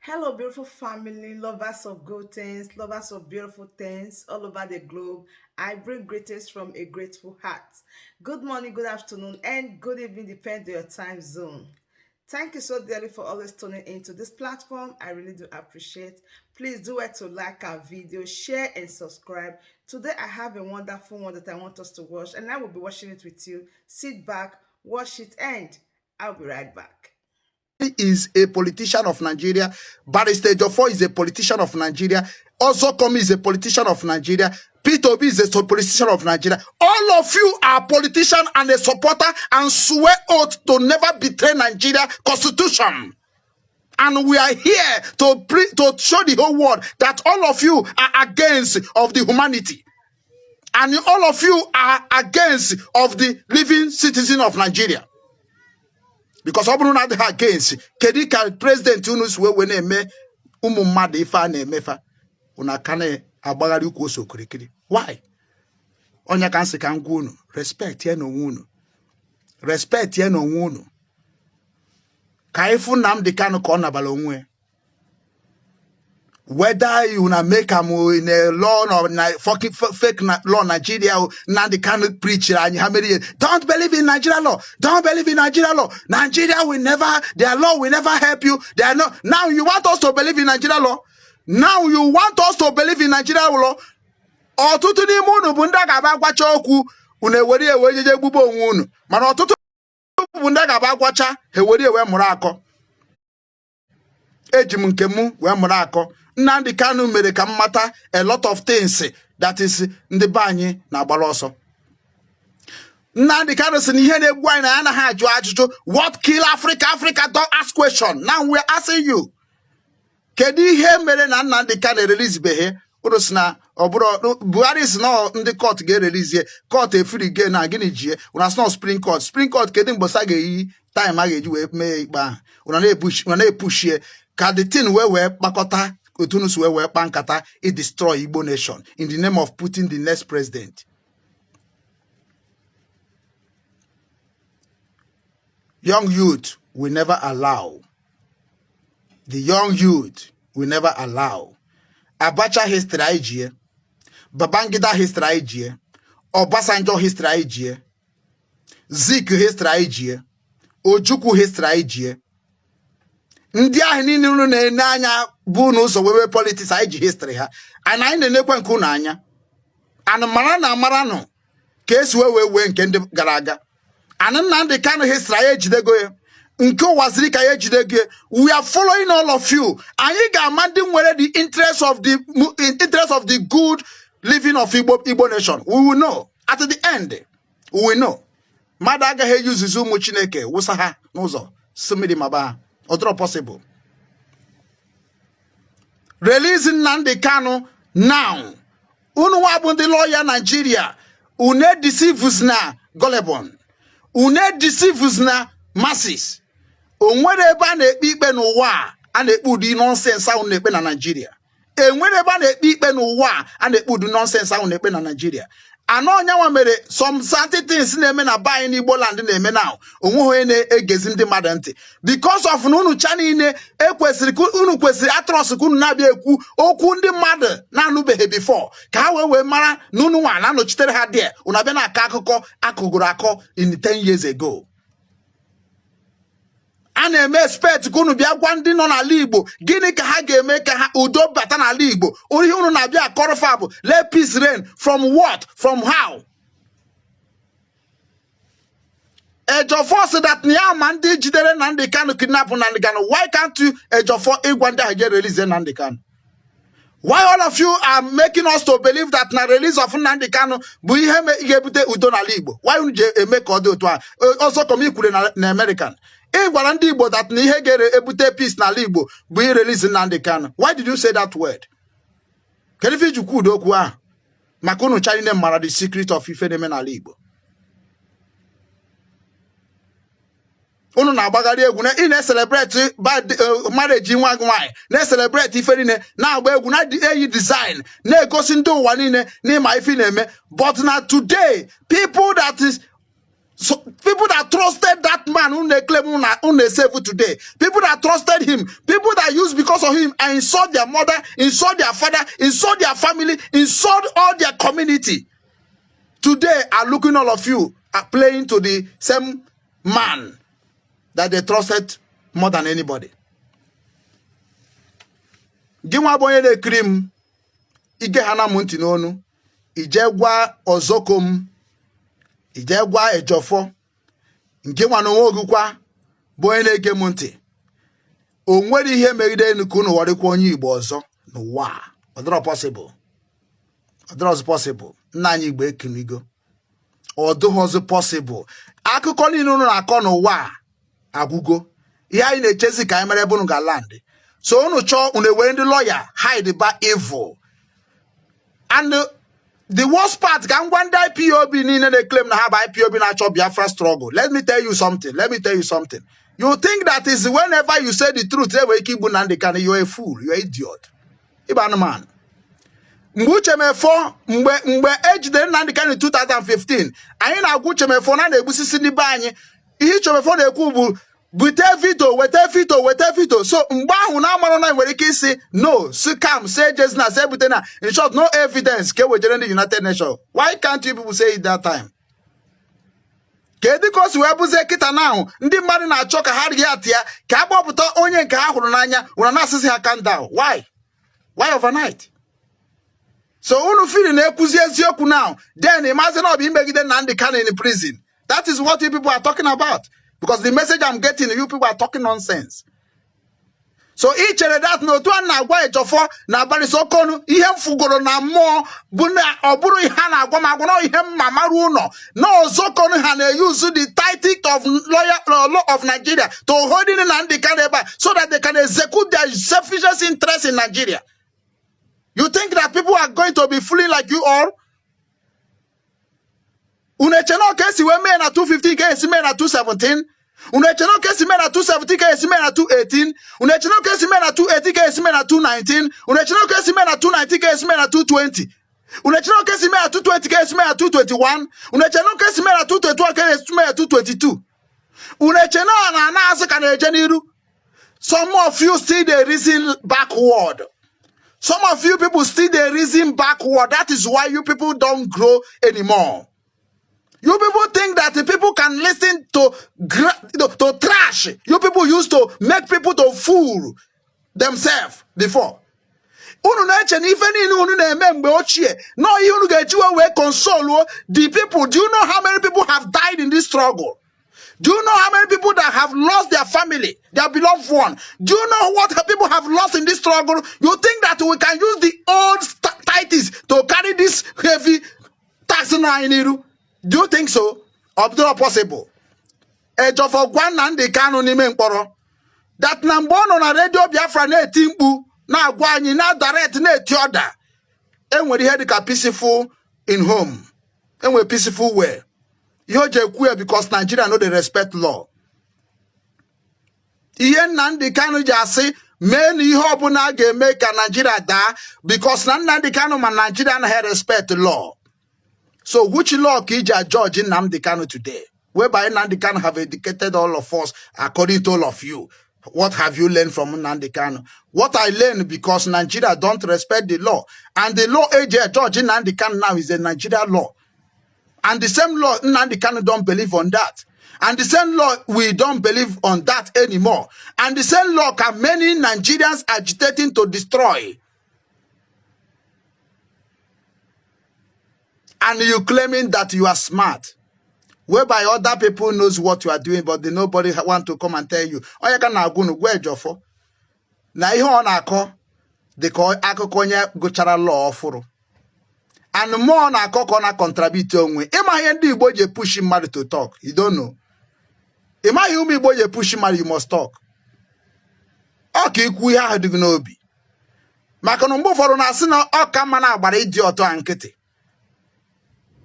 Hello, beautiful family, lovers of good things, lovers of beautiful things all over the globe. I bring greetings from a grateful heart. Good morning, good afternoon, and good evening, depending on your time zone. Thank you so dearly for always tuning into this platform. I really do appreciate. Please do it to like our video, share, and subscribe. Today, I have a wonderful one that I want us to watch, and I will be watching it with you. Sit back, watch it, and I'll be right back. Is a politician of Nigeria. Barrister Ejiofor is a politician of Nigeria. Ozekhome is a politician of Nigeria. Peter Obi is a politician of Nigeria. All of you are politician and a supporter and swear oath to never betray Nigeria constitution. And we are here to show the whole world that all of you are against of the humanity. And all of you are against of the living citizen of Nigeria. Because ọ bụrụ na adịghị against, kedu ka president unu si wee na-eme ụmụ mmadụ ife a na-emefa? Unu aka na-agbagharị ukwu ose okirikiri. Why? Onye ka nsị ka m gwa unu, respect ya n'onwe unu, respect ya n'onwe unu, ka ịfụ Nnamdi Kanu ka ọ nabara onwe ya. Whether you na make am in a law or na fucking fake law Nigeria, Nnamdi Kanu preach anyị how many years? Don't believe in Nigeria law. Don't believe in Nigeria law. Nigeria will never, their law will never help you. They are not. Now you want us to believe in Nigeria law? Now you want us to believe in Nigeria law? Ọtụtụ n'ime unu bụ ndị a ga-aba agwacha okwu, unu ewere ewe jeje gbugbo onwe unu, mana ọtụtụ bụ ndị a ga-aba agwacha ha ewere ewe mụrụ akọ. Eji m nke m wee mụrụ akọ. Nnamdi Kanu mere ka m mata a lot of things that is ndị be anyị na-agbara ọsọ. Nnamdi Kanu sị na ihe na-egbu anyị na ya anaghị ajụ ajụjụ. What kill Africa? Africa don't ask question. Now we are asking you, kedu ihe mere na Nnamdi Kanu ereleasebeghị? Unu sị na ọ bụrụ Buhari si na ndị court ga-ereleasie, court efirige na gịnị jie? Unu asị na Supreme Court. Supreme Court, kedu mgbe sa ga-eyi time a ga-eji wee mee ikpe ahụ? Unu na-epushie ka the thing wee kpakọta otu unu si wee kpa nkata i destroy Igbo nation in the name of putting the next president. Young youth will never allow. The young youth will never allow. Abacha history anyị jie, Babangida history anyị jie, Obasanjo history anyị jie, Zik history anyị jie, Ojukwu history anyị jie. Ndị ahụ niile unu na-ene anya bụ n'ụzọ wewe politics, anyị ji history ha, and anyị na-enekwa nke unu anya and mara na amara nụ ka esi wee nke ndị gara aga. And Nnamdi Kanu history anyị ejidego ya, nke Uwazuruike anyị ejidego ya. We are following all of you. Anyị ga-ama ndị nwere the interest of the good living of Igbo nation. We will know at the end. We will know. Mmadụ agaghị eyuzuzi ụmụ Chineke wụsa ha n'ụzọ si mmiri maba ha. Ọ dịrọ possible. Release Nnamdi Kanu now. Unu nwa bụ ndị lawyer Nigeria, unu deceives na gullible, unu deceives na masses. O nwere ebe a na-ekpe ikpe n'ụwa a na-ekpe ụdị nonsense ahụ na-ekpe na Nigeria? Enwere ebe a na-ekpe ikpe n'ụwa a na-ekpe ụdị nonsense ahụ na-ekpe na Nigeria? Anọ onyanwa mere some certain things na-eme na be anyị n'Igbo land na-eme now, onweghị onye na-egezi ndị mmadụ ntị because of na unu cha niile ekwesịrị ka unu kwesịrị atrọs ka unu na-abịa ekwu okwu ndị mmadụ na-anụbeghị before, ka ha wee mara na unu nwa na-anọchitere ha there. Unu abịa na-akọ akụkọ akụgoro akọ in 10 years ago. A na-eme expect ka unu bịa gwa ndị nọ n'ala Igbo gịnị ka ha ga-eme ka ha udo bata n'ala Igbo. Ihe unu na-abịa akọrọfa bụ let peace reign. From what? From how? Ejiofor sị that na ya ma ndị jidere Nnamdi Kanu, kidnap Nnamdi Kanu. Why can't you, Ejiofor, ịgwa ndị ahụ je release Nnamdi Kanu? Why all of you are making us to believe that na release of Nnamdi Kanu bụ ihe ga-ebute udo n'ala Igbo? Why unu ji eme ka ọ dị otu a? Ọzọ kọm ikwure na American, ị gwara ndị Igbo that na ihe ga-ebute peace n'ala Igbo bụ irelease Nnamdi Kanu. Why did you say that word? Kedu ife iji kwuo ụdị okwu ahụ? Maka unu cha niile mara the secret of ife na-eme n'ala Igbo. Unu na-agbagharị egwu na ị na-eselebreti marriage nwa gị nwaanyị, na-eselebreti ife niile, na-agba egwu, na-eyi design, na-egosi ndị ụwa niile n'ịma ife ị na-eme. But na today, people that trusted that man who na-claim unu na-esave today, people that trusted him, people that use because him and insult their mother, insult their father, insult their family, insult all their community. Today are looking all of you are playing to the same man that they trusted more than anybody. Gị nwa bụ onye na-ekiri m, ige ha na m ntị n'onu, ije gwa Ozekhome, ije gwa Ejiofor, nke nwa na onwe gị kwa bụ onye na-ege m ntị, o nwere ihe megide enu ka unu ghọrịkwa onye Igbo ọzọ n'ụwa a. Ọ dịrọ possible, ọ dịrọzi possible. Nna anyị Igbo ekunigo, ọ dịghọzi possible. Akụkọ niile unu na-akọ n'ụwa a agwụgo. Ihe anyị na-echezi ka anyị mere ebe unu ga-land. So unu chọọ, unu ewere ndị lawyer hide ba evil. And the worst part, ka m gwa ndị IPOB niile na-eclaim na ha bụ IPOB na-achọ Biafra struggle. Let me tell you something, let me tell you something. You think that is whenever you say the truth, enwere ike igbu Nnamdi Kanu? You're a fool, you're idiot, ịbụ anụmanụ. Mgbe Uche Mefor, mgbe ejidere Nnamdi Kanu 2015, anyị na-agwa Uche Mefor na a na-egbusisi ndị be anyị. Ihe Uche Mefor na-ekwu bụ bute video, weta video, weta video. So mgbe ahụ na amarụ na nwere ike isi no, si kam, si ejezina, si ebute na, in short, no evidence ka e wejere ndị United Nations. Why can't you people say it that time? Kedu ka o si wee bụzie kịta na ahụ ndị mmadụ na-achọ ka ha rie atị ya ka a kpọpụta onye nke ha hụrụ n'anya, ụra na-asịsị ha calm down? Why overnight? So unu feel na-ekwuzi eziokwu now, then imagine ọ bụ imegide Nnamdi Kanu in prison. That is what you people are talking about, because the message I'm getting, you people are talking nonsense. So ị chere that na otu a na-agwa Ejiofor na Barrister Okonu, ihe m fugoro na mmụọ bụ na ọ bụrụ ihe a na-agwa m agwa na ihe mma mara ụlọ na Ozekhome ha na-use the tactic of lawyer, law of Nigeria to hold in Nnamdi Kanu ebe a so that they can execute their selfish interest in Nigeria. You think that people are going to be fooling like you all? Unu eche na ka esi wee mee na 215 ka esi mee na 217? Unu eche na ka esi mee na 217 ka esi mee na 218? Unu eche na ka esi mee na 218 ka esi mee na 219? Unu eche na ka esi mee na 219 ka esi mee na 220? Unu eche na ka esi mee na 220 ka esi mee na 221? Unu eche na ka esi mee na 221 ka esi mee na 222? Unu eche na ọ na-ana azụ ka na-eje n'iru? Some of you still dey reason backward. Some of you people still dey reason backward. That is why you people don't grow anymore. You people think that the people can listen to trash. You people used to make people to fool themselves before. Unu na-eche na ife niile unu na-eme mgbe ochie na ihe unu ga-eji wee console the people. Do you know how many people have died in this struggle? Do you know how many people that have lost their family, their beloved one? Do you know what people have lost in this struggle? You think that we can use the old titles to carry this heavy tax na anyị n'iru? Do you think so? Ọ bụrụ possible? Ejiofor, gwa Nnamdi Kanu n'ime mkpọrọ that na mgbe ọ nọ na Radio Biafra na-eti mkpu, na-agwa anyị na direct, na-eti ọda, enwere ihe dịka peaceful in home, enwere peaceful way. Ihe o ji ekwu ya, because Nigeria no dey respect law. Ihe Nnamdi Kanu ji asị mee na ihe ọbụla a ga-eme ka Nigeria daa, because na Nnamdi Kanu ma Nigeria anaghị respect law. So which law ka iji judge Nnamdi Kanu today, whereby Nnamdi Kanu have educated all of us? According to all of you, what have you learned from Nnamdi Kanu? What I learned, because Nigeria don't respect the law, and the law AJ judge Nnamdi Kanu now is a Nigeria law, and the same law Nnamdi Kanu don't believe on that. And the same law, we don't believe on that anymore. And the same law can many Nigerians agitating to destroy. And you claiming that you are smart, whereby other people knows what you are doing, but they nobody want to come and tell you. Onye ka na-agwụ unu, gwa Ejiofor na ihe ọ na-akọ dị ka akụkọ onye gụchara law ọfụrụ, and mmụọ na-akọ ka ọ na-contradict onwe. Ịma ihe ndị Igbo ji epush mmadụ to talk? You don't know. Ị maghị ụmụ Igbo ji epush mmadụ, you must talk. Ọ ka ikwu ihe ahụ dị gị n'obi, maka na mgbe ụfọdụ na-asị na ọ ka mma na-agbara ịdị ọtọ a nkịtị,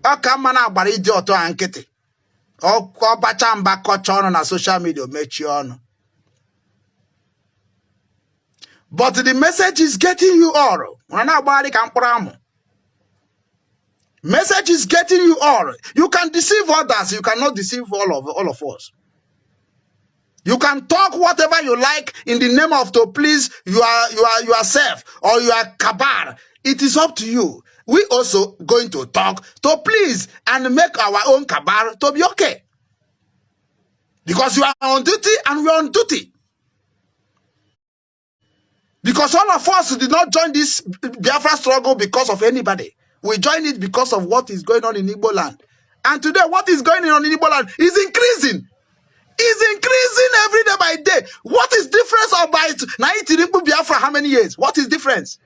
ọ ka mma na-agbara ịdị ọtọ a nkịtị. Ọ bacha mba, kọcha ọnụ na social media, mechie ọnụ. But the message is getting you all. Ọ na-agbagharị ka mkpụrụ amụ. Message is getting you all. You can deceive others, you cannot deceive all of us. You can talk whatever you like in the name of to please yourself or your cabal. It is up to you. We also going to talk to please and make our own cabal to be okay. Because you are on duty and we are on duty. Because all of us did not join this Biafra struggle because of anybody. We joined it because of what is going on in Igbo land. And today, what is going on in Igbo land is increasing. Is increasing every day by day. What is difference about 19 Biafra? How many years? What is difference?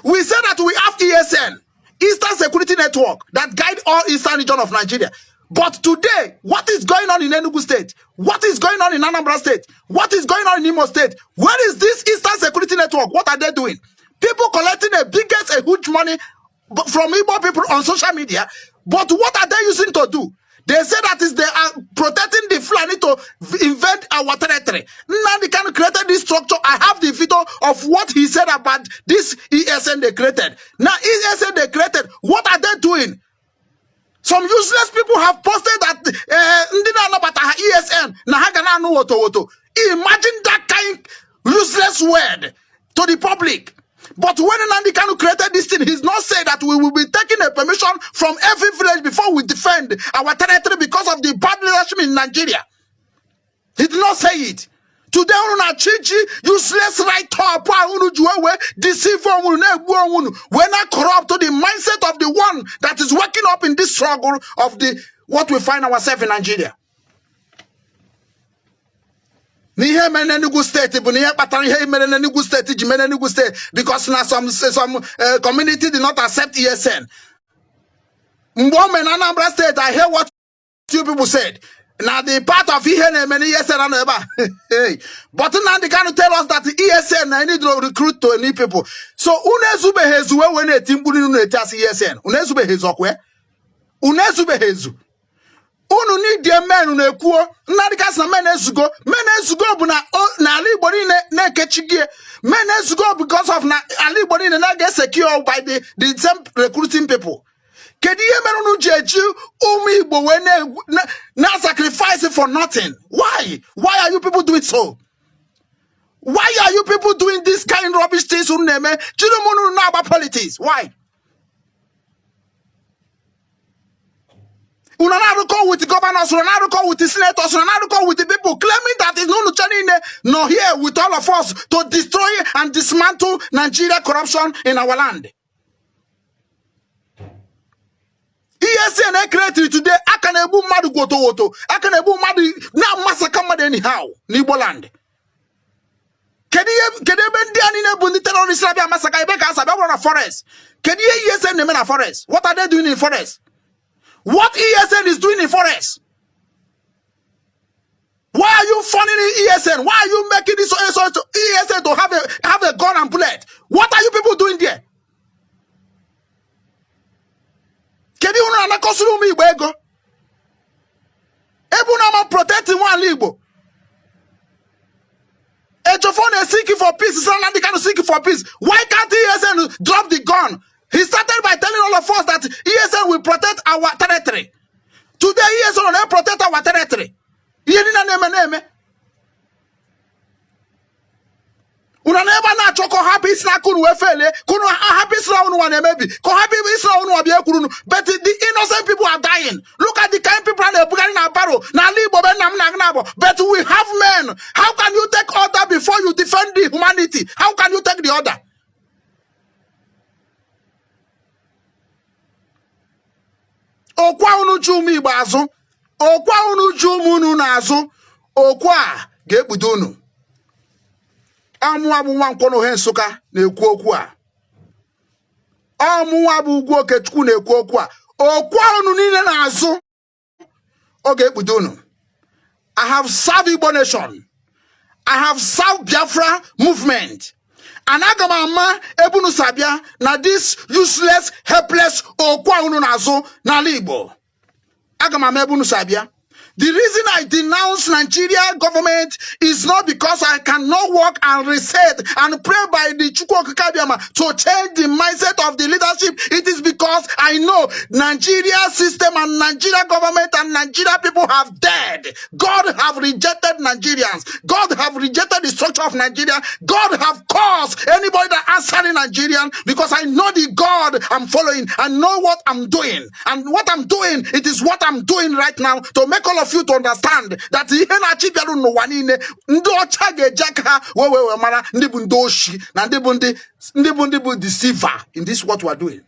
We say that we have ESN, Eastern Security Network, that guide all Eastern region of Nigeria. But today, what is going on in Enugu State? What is going on in Anambra State? What is going on in Imo State? Where is this Eastern Security Network? What are they doing? People collecting a biggest, a huge money from Igbo people on social media. But what are they using to do? They say that is they are protecting the Fulani to invade our territory. Nnamdi Kanu created this structure. I have the video of what he said about this ESN they created. Now, ESN they created, what are they doing? Some useless people have posted that ndị na-anabata ha ESN na ha ga na-anụ woto woto. Imagine that kind useless word to the public. But when Nnamdi Kanu created this thing, he's not saying that we will be taking a permission from every village before we defend our territory because of the bad leadership in Nigeria. He did not say it. Today, unu na-achị useless right up unu ji wee deceive unu na-egbu onwe unu wee na corrupt to the mindset of the one that is waking up in this struggle of the what we find ourselves in Nigeria. N'ihe mere n'Enugu Steeti bụ na ihe kpatara ihe mere n'Enugu Steeti ji mere n'Enugu Steeti because na some community did not accept ESN. Mgbe o mere na Anambra Steeti, I hear what you people said. Now the part of ihe na-eme na ESN anọ ebe a. Hey. But Nnamdi Kanu tell us that the ESN na need to recruit to new people. So unu ezubeghị ezu wee wee na-eti mkpu unu na-eti asị ESN. Unu ezubeghị ezu ọkwa? Unu ezubeghị ezu. Unu need men na-ekwuo Nnamdi Kanu sị na men ezugo. Men ezugo bụ na n'ala Igbo niile na-ekechi gị. Men ezugo because of na ala Igbo niile na-aga secure by the same recruiting people. Kedu ihe mere unu ji eji ụmụ Igbo wee na sacrifice for nothing? Why? Why are you people doing so? Why are you people doing this kind rubbish things unu na-eme? Jiri ụmụ unu na-agba politics. Why? Unu na-arụkọ with governors, unu na-arụkọ with the senators, unu na-arụkọ with the people claiming that is unu che niile nọ here with all of us to destroy and dismantle Nigeria corruption in our land. ESN e created today aka na-egbu mmadụ woto woto, aka na-egbu mmadụ na-amasaka mmadụ anyhow n'Igbo land. Kedu ebe ndị a niile bụ ndị terrorist na-abịa amasaka ebe ka asa bịa bụrụ na forest? Kedu ihe ESN na-eme na forest? What are they doing in forest? What ESN is doing in forest? Why are you funding ESN? Why are you making this ESN to have a gun and bullet? What are you people doing there? Kedu unu na-anakọsịrị ụmụ Igbo ego? Ebe unu ama protect nwa Igbo. Ejiofor na seek for peace. Nnamdi Kanu seek for peace. Why can't ESN drop the gun? He started by telling all of us that ESN will protect our territory. Today, ESN will protect our territory. Ihe niile na-eme na-eme. Unu na ebe a na-achọ ka ọ hapụ isi n'aka unu wee felie, ka unu hapụ isi na unu nwa na-emebi, ka ọ hapụ isi na unu nwa bịa ekwuru unu. But the innocent people are dying. Look at the kind people a na-ebugharị na barrow n'ala Igbo be nna m na agna abụ. But we have men. How can you take order before you defend the humanity? How can you take the order? Okwa unu ji ụmụ Igbo azụ, okwa unu ji ụmụ unu n'azụ, okwa a ga-ekpudo unu. Ọmụnwa bụ Nwankwọ n'Ohe Nsụka na-ekwu okwu a. Ọmụnwa bụ Ugwu Okechukwu na-ekwu okwu a. Okwa unu niile na-azụ, ọ ga-ekpudo unu. I have served Igbo nation. I have served Biafra movement. And aga m ama ebe unu si abịa na this useless, helpless okwa unu na-azụ n'ala Igbo. Aga m ama ebe unu si abịa. The reason I denounce Nigeria government is not because I cannot work and reset and pray by the Chukwu Okike Abiama to change the mindset of the leadership. It is because I know Nigeria system and Nigeria government and Nigeria people have dead. God have rejected Nigerians. God have rejected the structure of Nigeria. God have caused anybody that answering Nigerian, because I know the God I'm following. I know what I'm doing. And what I'm doing, it is what I'm doing right now to make all of you to understand that ihe na-achị bịarụ n'ụwa niile, ndị ọcha ga-eji aka ha wee wee wee mara ndị bụ ndị oshi na ndị bụ ndị ndị bụ ndị bụ deceiver in this what we are doing.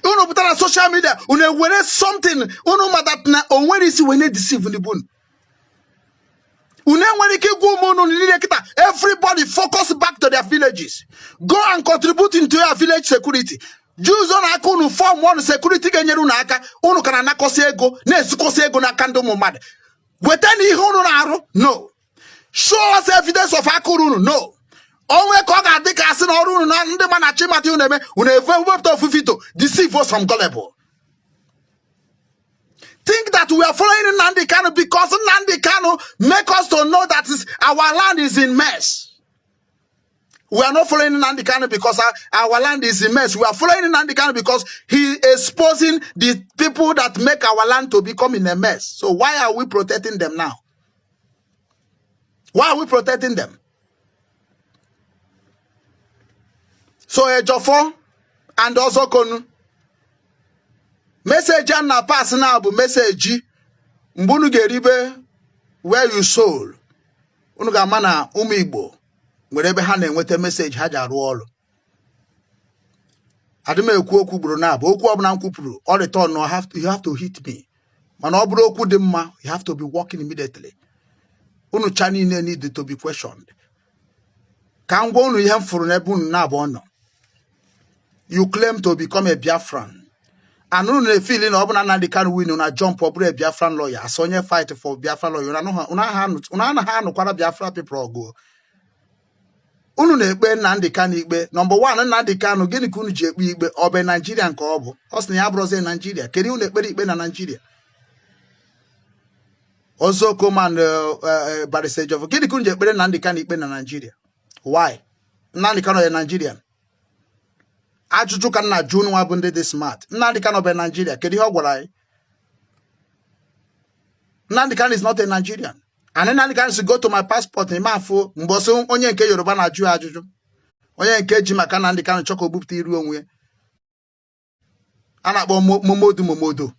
Unu pụtara na social media, unu ewere something unu ma that na o nwere isi wee na-edeceive ndị bụ unu. Unu enwere ike ịgwa ụmụ unu niile kịta, everybody focus back to their villages, go and contribute into your village security. Juzo na aka unu form one security ga-enyere unu aka. Unu ka na-anakọsị ego, na-ezukọsị ego n'aka ndị ụmụ mmadụ. Weta na ihe unu na-arụ, no show us evidence of aka unu, no onwe ka ọ ga-adị ka asị na ọrụ unu na ndị ma na chimata unu eme, unu efe wepụta ofu video deceive us some gullible. Think that we are following Nnamdi Kanu because Nnamdi Kanu make us to know that is, our land is in mess. We are not following Nnamdi Kanu because our land is in mess. We are following Nnamdi Kanu because he exposing the people that make our land to become in a mess. So why are we protecting them now? Why are we protecting them? So Ejiofor and also Konu, message a na pass now bụ message mgbe unu ga-eribe where you soul, unu ga-ama na ụmụ Igbo nwere ebe ha na-enweta message ha ji arụ ọrụ. Adị m ekwu okwu gburu na abụ okwu ọbụla m kwupụrụ, ọ return, you have to hit me. Mana ọ bụrụ okwu dị mma, you have to be working immediately. Unu cha niile need to be questioned. Ka m gwa unu ihe m fụrụ n'ebe unu na-abụọ nọ. You claim to become a Biafran and unu na-efili na ọ bụ na Nnamdi Kanu win na jump ọ bụrụ a Biafran lawyer, as onye fight for Biafran lawyer. Unu anaghị anụkwara Biafra people ọgụ. Unu na-ekpe Nnamdi Kanu ikpe. Number one, Nnamdi Kanu, gịnị ka unu ji ekpe ikpe? Ọ bụ Naijiria nke ọ bụ? Ọ sị na ya bụrụzie Naijiria, kedu unu ekpere ikpe na Naijiria? Ozokoman, Barrister Ejiofor, gịnị ka unu ji ekpere Nnamdi Kanu ikpe na Naijiria? Why? Nnamdi Kanu ya Nigerian? Ajụjụ ka nna jụ nwa bụ ndị dị smart. Nnamdi Kanu bụ Naijiria, kedu ihe ọ gwara anyị? Nnamdi Kanu is not a Nigerian. And Nnamdi Kanu si go to my passport na afụ mbọsị onye nke Yoruba na-ajụ ya ajụjụ, onye nke ji maka Nnamdi Kanu chọ ka o bupụta iru onwe ya a na-akpọ Momodu Momodo.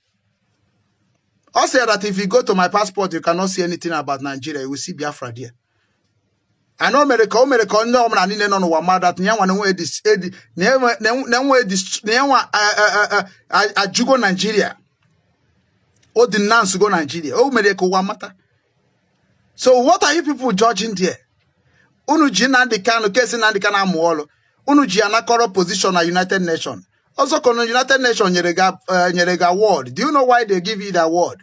Ọ sị that if you go to my passport, you cannot see anything about Nigeria, you will see Biafra there. And o mere ka o mere ka onye ọbụla niile nọ n'ụwa mara that ya nwa na enwe na ya nwa ajụgo Nigeria, o denounce go Nigeria. O mere ka ụwa mata. So what are you people judging there? Unu ji Nnamdi Kanu kesi Nnamdi Kanu amụ ọrụ, unu ji anakọrọ position na United Nations. Ọzọ ka United Nations nyere gị award. Do you know why they give you the award?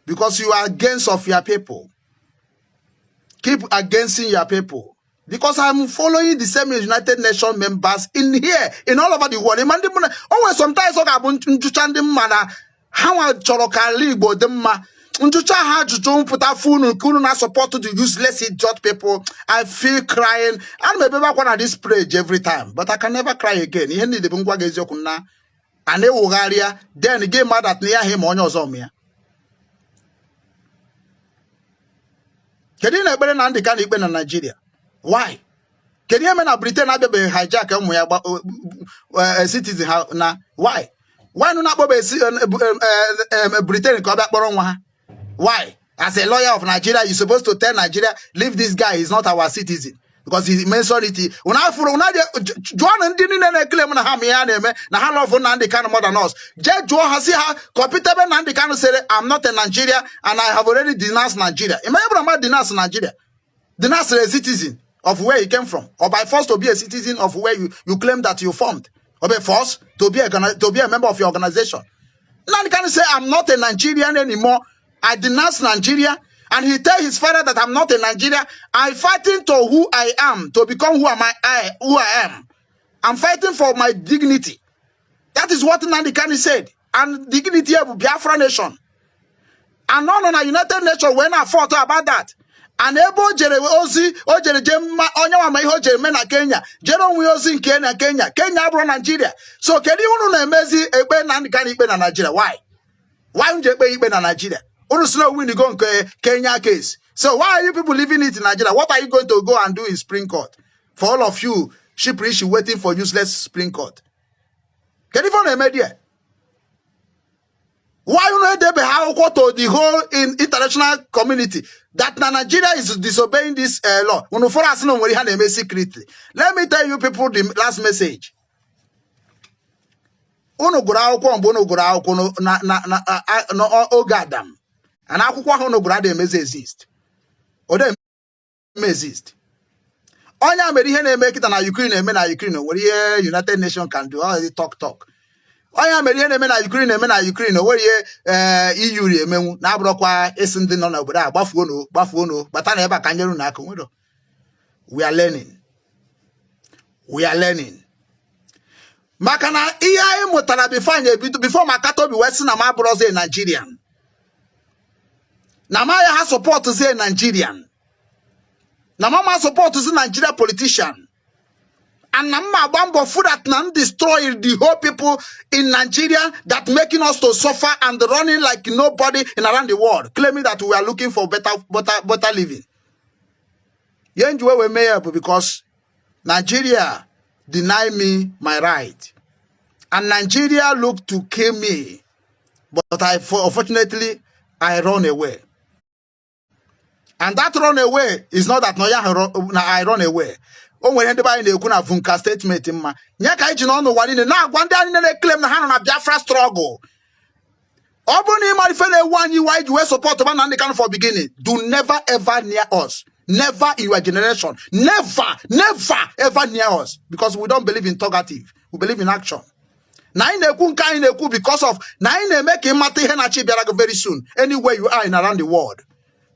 Because you are against of your people. Keep against your people, because I'm following the same United Nations members in here, in all over the world. Ịma ndị mụ na o nwere sometimes ọ ga-abụ njụcha ndị mma na ha nwa chọrọ ka ala Igbo dị mma, njụcha ha ajụjụ mpụta fụ unu nke unu na-support the useless idiot people. I feel crying. Ana m ebebe akwa na this page every time, but I can never cry again. Ihe niile bụ ngwa gị eziokwu na a na-ewugharịa, then gị mad at na ya ahụ ma onye ọzọ ma ya. Kedu ị na-ekpere Nnamdi Kanu ikpe na Nigeria? Why? Kedu ihe mere na Britain abịabeghị hijack ụmụ ya citizen ha na? Why nụ na-akpọbeghị Britain ka ọ bịa kpọrọ nwa ha? Why? As a lawyer of Nigeria, you supposed to tell Nigeria, leave this guy, he's not our citizen, because he mentioned it. Unu afụrụ unu jụọ ndị niile na-ekele m na ha ma ihe a na-eme na ha love Nnamdi Kanu more than us. Jee jụọ ha, si ha kọpịta ebe Nnamdi Kanu sịrị, "I'm not a Nigeria and I have already denounced Nigeria." Ị ma ihe bụrụ mmadụ denounce Nigeria, denounce a citizen of where he came from, or by force to be a citizen of where you claim that you formed, or by force to be a member of your organization? Nnamdi Kanu say, "I'm not a Nigerian anymore. I denounce Nigeria." And he tell his father that I'm not a Nigerian. I fighting to who I am, to become who am I, who I am. I'm fighting for my dignity. That is what Nnamdi Kanu said. And dignity bụ Biafra nation. And nọ na United Nations wee na-afọtụ about that. And ebe o jere ozi, o jere jee mma onye nwa ma ihe o jere mee na Kenya, jere onwe ya ozi nke na Kenya. Kenya abụrụ Nigeria. So kedu ihe unu na-emezi ekpe Nnamdi Kanu ikpe na Nigeria? Why? Why unu ji ekpe ikpe na Nigeria? Unu si na win go nke Kenya case. So why are you people leaving it in Nigeria? What are you going to go and do in Supreme Court? For all of you, shiprishi waiting for useless Supreme Court. Kedu ife ọ na-eme there? Why unu edebe ha akwụkwọ to the whole in international community that na Nigeria is disobeying this law? Unu fọrọ asị na o nwere ihe a na-eme secretly. Let me tell you people the last message. Unu gụrụ akwụkwọ mgbe unu gụrụ akwụkwọ na n'oge Adam. And akwụkwọ ahụ unu gụrụ adịghị emezi exist. Ọ dịghị eme exist. Onye a mere ihe na-eme kịta na Ukraine na-eme na Ukraine, o nwere ihe United Nations can do? All the talk talk. Onye a mere ihe na-eme na Ukraine na-eme na Ukraine, o nwere ihe EU ri emenwu na-abụrụkwa ịsị ndị nọ n'obodo a gbafuonu, gbafuonu, bata na ebe a ka nyere unu aka. Nwere, we are learning, we are learning, maka na ihe anyị mụtara before anyị ebido, before ma kata obi wee sị na m abụrụzi Nigerian, na ma ya ha supportzie Nigerian, na mama supportzi Nigeria politician, and na mma agba mbọ fu that na m destroy the whole people in Nigeria that making us to suffer and running like nobody in around the world, claiming that we are looking for better, better, better living. Ihe nji wee mee ya bụ because Nigeria deny me my right and Nigeria look to kill me, but I unfortunately I run away. And that run away is not that na I run away. O nwere ndị be anyị na-ekwu na vunka statement mma nye ka anyị ji n'ọnụ ụwa niile na-agwa ndị anyị na-eclaim na ha nọ na Biafra struggle. Ọ bụrụ na ị mara ife na-ewu anyị iwe anyị ji wee support ba Nnamdi Kanu for beginning, do never ever near us. Never in your generation, never, never ever near us, because we don't believe in talkative, we believe in action. Na anyị na-ekwu nke anyị na-ekwu because of na anyị na-eme ka ị mata ihe na-achị bịara gị very soon. Anywhere you are in around the world,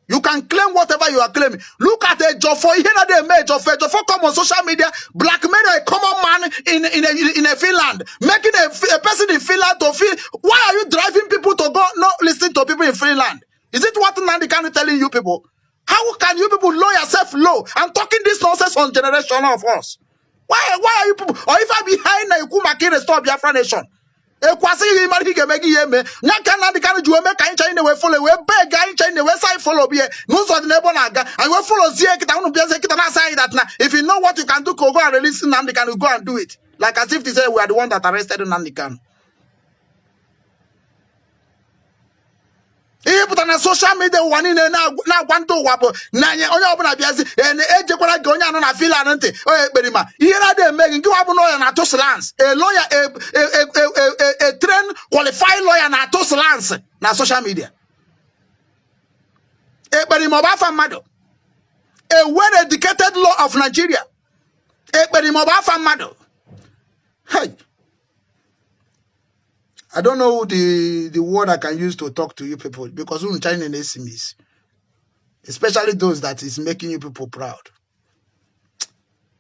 you can claim whatever you are claiming. Look at Ejiofor, ihe na dey Ejiofor. Ejiofor come on social media, blackmail a common man in a Finland, making a person in Finland to feel. Why are you driving people to go not listen to people in Finland? Is it what Nnamdi Kanu telling you people? How can you people low yourself low and talking this nonsense on generation of us? Why are you people? Or if I behind na ekwu maka restore Biafra nation? Ekwasịghị ịmara ihe ị ga-eme gị ihe eme nya ka Nnamdi Kanu ji wee mee ka anyị chanye na-wee follow, wee beg anyị chanye na-wee sị anyị follow bie n'ụzọ dị n'ebe ọ na-aga. Anyị wee follow zie kịta, unu bịazie kịta na-asị anyị that na if you know what you can do, go and release Nnamdi Kanu, go and do it, like as if to say we are the one that arrested Nnamdi Kanu. Ihe pụtara na social media ụwa niile na-agwa ndị ụwa bụ na anyị onye ọbụla bịazi ejekwara gị onye anọ na Finland ntị onye ekperima ihe na-adị eme gị nke nwa bụ lawyer na-atụ slants, a lawyer, a trained qualified lawyer na-atụ slants na social media. Ekperima ọ bụ afa mmadụ? A well educated law of Nigeria, ekperima ọ bụ afa mmadụ? Hey. I don't know the word I can use to talk to you people, because unu China na-esi m isi, especially those that is making you people proud.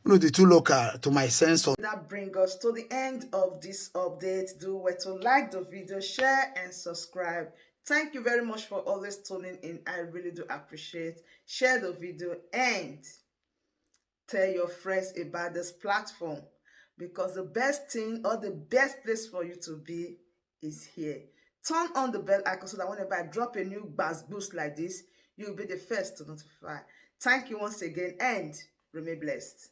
Unu dị too local to my sense of. That brings us to the end of this update. Do well to like the video, share and subscribe. Thank you very much for always tuning in. I really do appreciate. Share the video and tell your friends about this platform, because the best thing or the best place for you to be is here. Turn on the bell icon so that whenever I drop a new buzz boost like this, you'll be the first to notify. Thank you once again and remain blessed.